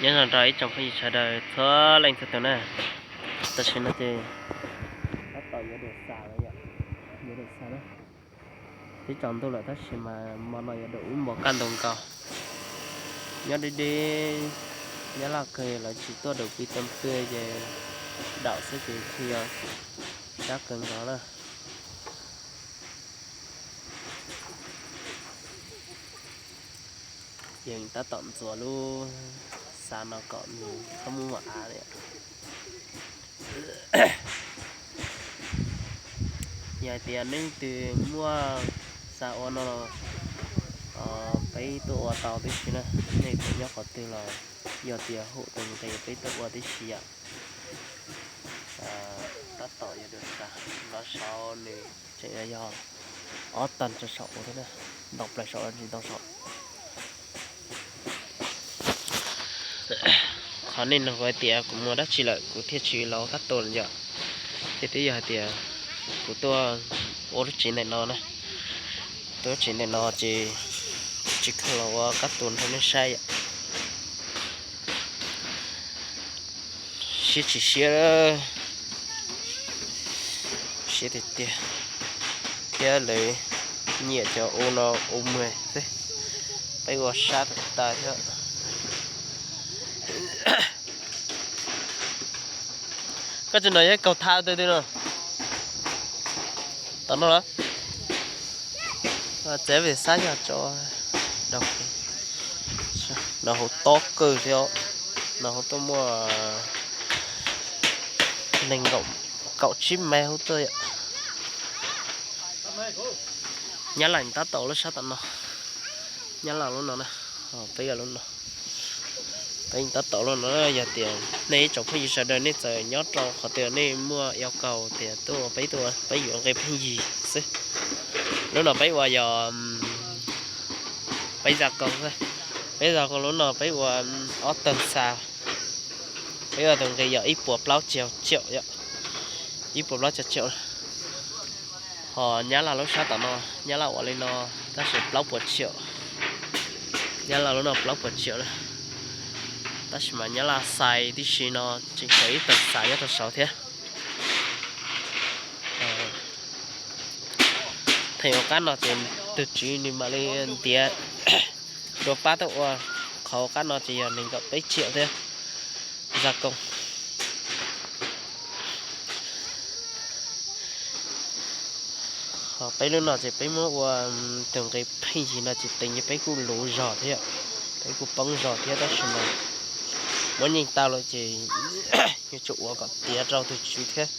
Nyob zoo rau ib tsoom phooj ywg sawv daws txhua leej txhua tus na. Tam sim no ces tab tom yuav dua xa lawm yom, yuav dua xa na. Twb tsaus ntuj lawm tab sis mas hmo no yuav dua ib hmos kaj ntug nkaus. Nyob deb deb, nyob laj kawg lawv tsis tuaj dua pw tau pw ces daum xwb ces thiaj yog sab kawg nkaus na. Yeej tab tom ntxuav lub xa no kom nws txhob muaj av li. Yog hais tias nej leej twg muaj xa ua no los peb tuaj ua tau tib si na. Nej tseem nyob qhov twg los yog tias hum tus nqi peb tuaj ua tib si yom. Tab tom yuav dua xa, nov saud nws tseem yog ob tag rau saum ua thiab na, ntau plaws saum tsis ntau saum. Qhov nej nug kuv hais tias kuv muaj dab tsi lawm kuv thiaj tsis los ua kab tua yom. Ces twb yog hais tias kuv tuaj ua lub tsev ntawm no na, tuaj lub tsev ntawm no ces tsis kheev los ua kab tua rau nej saib yom. Siab tsis siab, siab tiag tiag, thiab lawv nyiam cov ua no ua muag xwb, peb ua sab tas tas thiab. Koj tsis no yog kaug thab twg twg no. Tom no los txev vim xab yog tso, no hauv tob kawg thiab, no hauv tuaj muaj nees nkaum, kaum tsib mev hauv tuaj yom. Nyab Laj tab tom lub sab tom no, Nyab Laj lub no na, peb lub no. Peb tab tom lub no yog tias nej ib tsoom phooj ywg sawv daws nej txawm nyob rau qhov twg nej muaj yêu cầu tias tuaj peb tuaj peb yuav nqe pheej yig xwb. Lub no peb ua yog peb gia công xwb, peb gia công lub no peb ua ob tag xa, peb ua tus nqi yog ib puas plaub caug triệu yom, ib puas plaub caug triệu. Ho Nyab Laj lub sab tom no, Nyab Laj ua li no tab sis plaub puas triệu, Nyab Laj lub no plaub puas triệu na. Tab sis mas Nyab Laj xais tib si no tseem tshuav ib tag xa nyob rau saud thiab. Theem ua qab no ces tus tswv nws mam li ntiav dua pab tuaj ua, qhov ua qab no ces yog nees nkaum peb triệu thiab, gia công. Ho peb lub no ces peb muab ua tus nqi pheej yig no ces teev peb kuj luv zog thiab, peb kuj poob zog thiab tab sis mas muab nyeej tau lawm ces yuav tsum ua kom tiav rau tus tswv thiab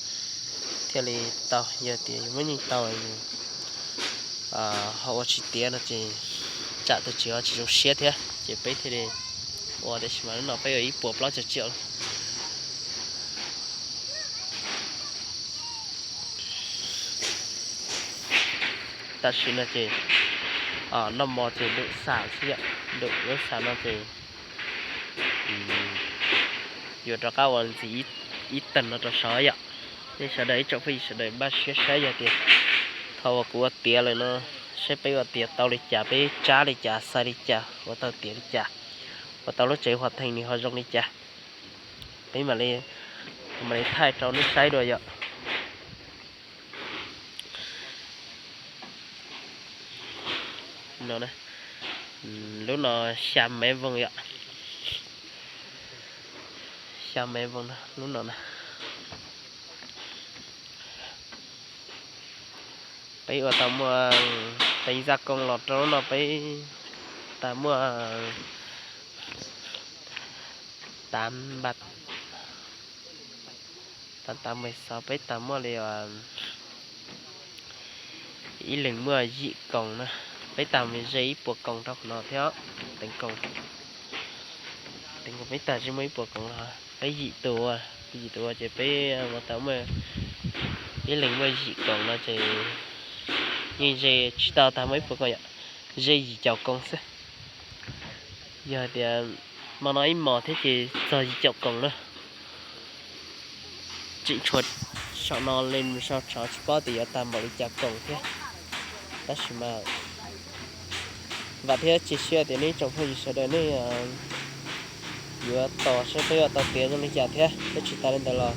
thiaj li tau. Yog tias yus muab nyeej tau, yus ho ua tsis tiav no ces tsam tus tswv ho tsis zoo siab thiab ces peb thiaj li ua. Tab sis mas lub no peb ua ib puas plaub caug triệu. Tam sim no ces noj mov ces dum xam xwb yom, dum lub xam no ces yuav rov qab ua ntxiv ib tag no rau saud yom. Nej sawv daws ib tsoom phooj ywg sawv daws npaj siab saib yog tias thaum uas kuv ua tiav lawm no, saib peb ua tiav tau li cas, peb tsab li cas, xais li cas, ua tau tiav li cas, ua tau lub tsev huam theej nws ho zoo li cas, peb mam li, mam li thaij rau nej saib dua yom. No, lub no xya mev voos yom, xya mev voos no, lub no na. Peb ua tau muaj, teev gia công los rau lub no peb tas muaj tám, tám, tám mươi sáu, peb tas muaj li ib leeg muaj yim koos na, peb tas ze ib puas koos rau qhov no thiab. Teev koos, teev koos peb tas ze muaj ib puas koos no, peb yim tus, yim tus ces peb ua tau muaj ib leeg muaj yim koos no ces yeej ze tsis tau tas muaj ib puas koos yom, ze yim caum koos xwb. Yog hais tias hmo no ib hmos thiab ces txog yim caum koos na. Tseem tshuav saum no li mus sau tsov tsis paub tias yuav tag npaum li cas koos thiab. Tab sis mas vam thiab cia siab tias nej tsoom phooj ywg sawv daws nej, yuav tos saib peb yuav tau tiav zoo li cas thiab, thiab tsis tas li ntawd los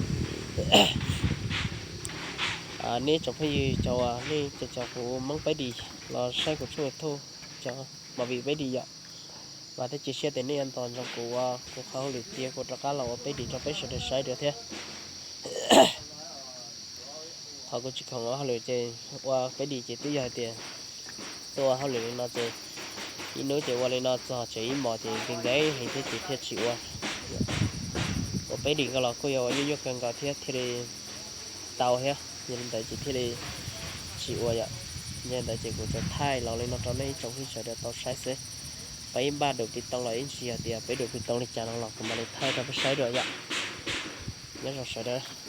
nej tsoom phooj ywg cov uas nej cov kuv Hmoob Peb Dim los saib kuv tshooj YouTube, cov movie Peb Dim yom, vam thiab cia siab tias nej yuav nco ntsoov kuv ua kuv qhov hauj lwm tiav kuv rov qab los ua Peb Dim rau peb sawv daws saib dua thiab. Qhov kuv tsis khoom ua hauj lwm ces ua Peb Dim ces twb yog hais tias tuaj ua hauj lwm li no ces ib hnub ces ua li no txog tsev ib hmos ces nkees nkees heev thiab ces thiaj tsis ua. Ua Peb Dim ko los kuj yog ua nyuaj nyuaj kawg nkaus thiab thiaj li tau thiab, yog li ntawd ces thiaj li tsis ua yom. Yog li ntawd ces kuv tsuas thaij los li no rau nej ib tsoom phooj ywg sawv daws tau saib xwb. Peb ib npaj dum pi too los ib ntsis yog tias peb dum pi too li cas no los kuv mam li thaij rau peb saib dua yom. Nyob zoo sawv daws.